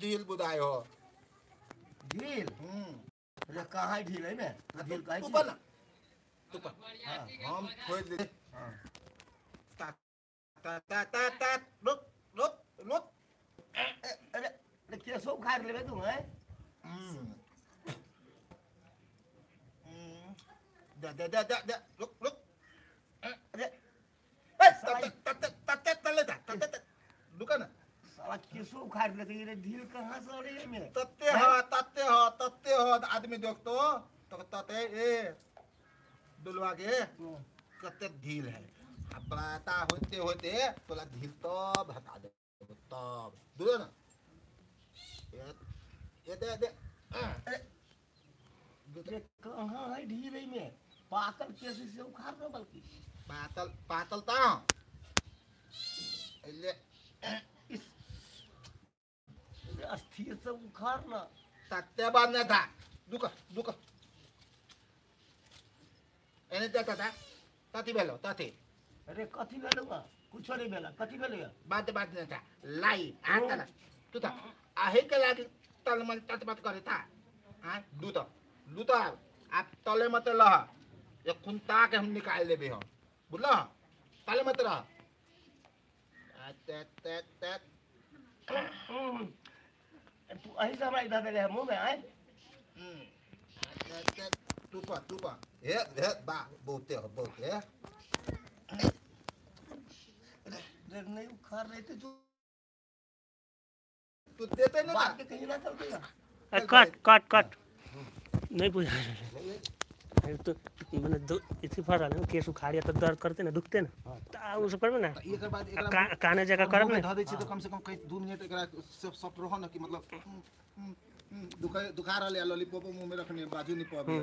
ढील बुझाय हो। ढील? अरे कहाँ ढील है में? ढील काहे? तू बना, तू बना। हम खोल दे। ता ता ता ता ता रुक रुक रुक। अरे अरे केसो उखाड़ लेबे तू हैं? दे दे दे दे दे रुक रुक। अरे ए ता ता ता ता ता तले ता ता ता रुका ना। साला केसो उखाड़ लेते ये ढील कहाँ से आ रही है में? तत्ते हो तत्ते हो तत्ते हो आदमी देखतो तो तते ए दुलवा के कते ढील है। अब बराता होते होते तोला ढील तब हटा दे तब दुलो ना। ये दे दे। अरे कहाँ है ढील है में? पातल कैसे से उखाड़ दो बल्कि पातल पातल ता ले इस अस्थिर से उखाड़ ना। तत्ते बाद न था दुका दुका एने देता था तथी भेलो तथी। अरे कथी भेलो बा? कुछो नहीं भेला। कथी भेलो बात बात न था लाई आता ना तू था आहे के लागी तल मन तत बात करे था। हां दू तो दू तो आप तले मत लह एक खुंता के हम निकाल लेबे हम बुझल। तले मत रह। ते ते ते तू अही से हमरा इधर दे मुंह में आए। तू पा तू पा हे हे बा बहुते हो बहुते। अरे नहीं उखाड़ रहे थे तू तू देते ना बात के कहीं ना कर देगा। कट कट कट नहीं पूछा तो मैंने दो इतनी फर रहा है केस उखाड़िया तो दर्द करते ना दुखते ना तो उ सब करबे ना। एकर बाद एकरा काने जगह करब ना धऽ दै छी तो कम से कम कहीं 2 मिनट एकरा सॉफ्ट रहो ना कि मतलब दुखा दुखा रहले लॉलीपॉप मुंह में रखने बाजू नहीं पाबे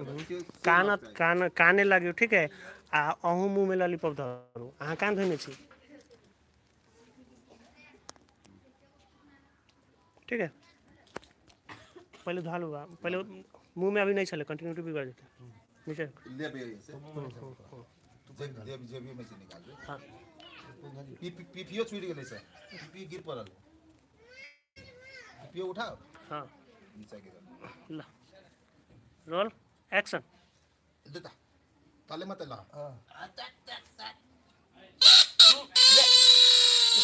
कान कान काने लागियो ठीक है। आ अहू मुंह में लॉलीपॉप धरू अहाँ कान धोने छी ठीक है। पहले धो लूगा पहले मुंह में अभी नहीं चले कंटिन्यूटी बिगड़ जाता नीचे ले बे से तू जेब जेब में से निकाल दे। हां पीपीओ छूट गेलै से पीपी गिर पड़ल पीपीओ उठाओ। हां नीचे गिरल ल रोल एक्शन देता तले मत ला। हां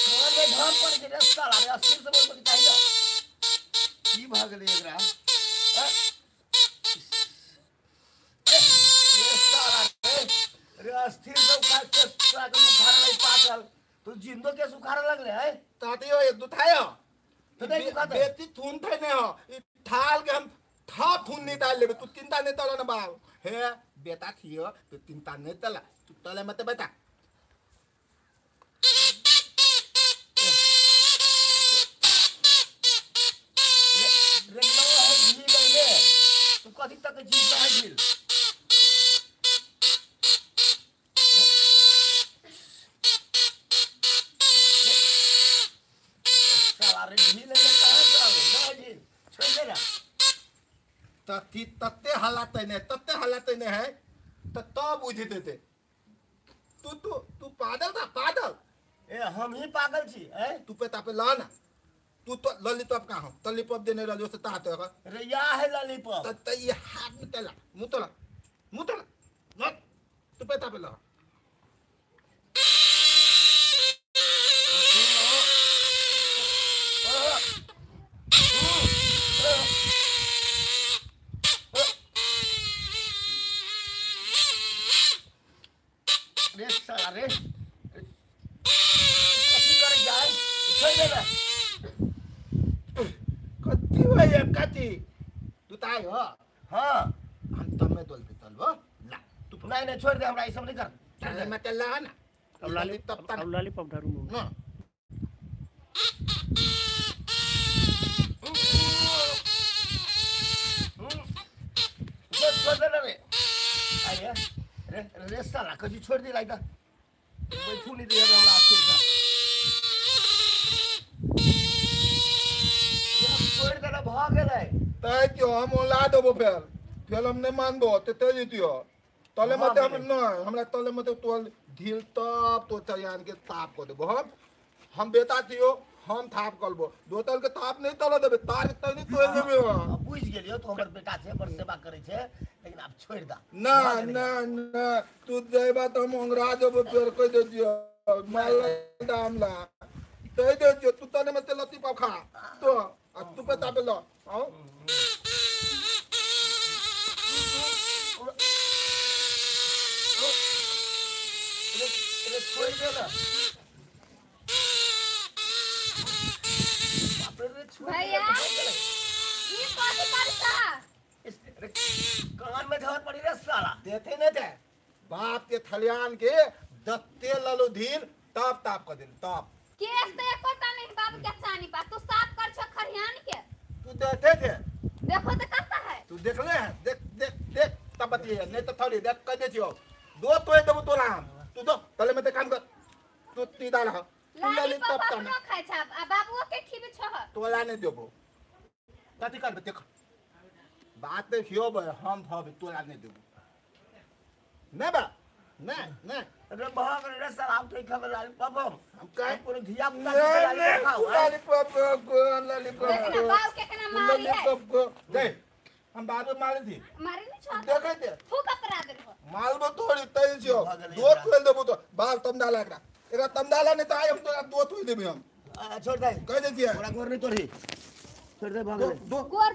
कान में धाम पड़ गेलै साला रे अस्थिर से बोल के चाहिए की भऽ गेलै एकरा? अरे अस्थिर से उखाड़ के उखाड़ ले पागल तू जिंदो के सुखाड़ लगले है ताते हो एक दुथायो तो नहीं दुखाते बेटी थून थे ने हो ई थाल के हम था थून नहीं डाल लेबे तू चिंता नहीं तला ना बाव हे बेटा थियो तू चिंता नहीं तला तू तले मत बेटा। रे नो है ढील है तू कथी तक जीता है ढील? तथी तत्ते हलाते नहीं तत्ते हलाते नहीं है तो तब बुझ देते तू तू तू पागल था पागल। ए हम ही पागल छी ए तू पे तापे ला ना तू तो लॉलीपॉप कहाँ हो लॉलीपॉप देने रहलियो से ताते हो। अरे या है लॉलीपॉप त ये हाथ में तला मुंह तला मुंह तला न तू पे तापे ला। रे साला रे कथी करे जाए छोड़ दे ना कथी भई कथी तू ताय हो। हां हम तमे दोलते तलबो ला तू नहीं नहीं छोड़ दे हमरा ई सब नहीं कर तले मत ला ना अब लॉलीपॉप अब लॉलीपॉप धरू मुंह ना छोड़ दे ना रे आइए रे रे साला कथी छोड़ दे लाइदा बैठू नहीं दे हमरा आखिर का यार छोड़ दे ना भाग गेलै तै क्यों हम ओला देबो फेर फेर हम नहीं मानबो ते ते जितियो तले मत हम न हमरा तले मत तो ढील तब तो तैयार के साफ कर देबो हम बेटा थियो हम थाप करबो दोतल के थाप नहीं तल देबे तार के नहीं तोड़ देबे। बुझ गेलियो तो हमर बेटा छै बड़ सेवा करै छै लेकिन आब छोड़ दा। ना ना ना तू जइबा त हम अंगरा जेबो फेर कह दे दियो माल दाम ला कह दे दियो तू तने मत लती पाव खा तो आ तू पे तापे ल आओ अरे छोड़ दे ना बाप रे छोड़ भैया ये कथी करता अरे कान में धर पड़ी रे साला देते नहीं थे बाप के थलियान के दत्ते ललो धीर तब ताप कर दिन तब केस तो एकोटा नहीं बाप के चानी पा तू साफ कर छ खरियान के तू देते थे देखो तो करता है तू देख ले देख देख देख तब बतिए नहीं तो थोड़ी देख कर दे छियो दो तोय देबो तोला हम तू दो तले में ते काम कर तू तीदा रह तू लाली लली तब पापा तना अपनो खाइ छ आ बाबुओ के खिबे छ तोला नहीं देबो कथी करबे देख बात देखियो बे हम थबे तोला नहीं देबो नहीं बा नहीं नहीं अरे भाग रे साला हम तो खबर लाली पापा हम कहे कोनो धिया पुता नहीं लॉलीपॉप को लॉलीपॉप देख ना को बाबू के केना मारी है लॉलीपॉप को दे हम बाद में मारे थी मारे नहीं छ देखे थे फूक अपरा देबो मालबो तोड़ी तई छियो दो तोड़ देबो तो बाल तम डाला एकरा एकरा तम डाला नहीं तो आइ हम तोरा दो तोड़ देबे हम छोड़ दे कह दे छियै थोड़ा गोर नहीं तोड़ी छोड़ दे भाग दो दो गोर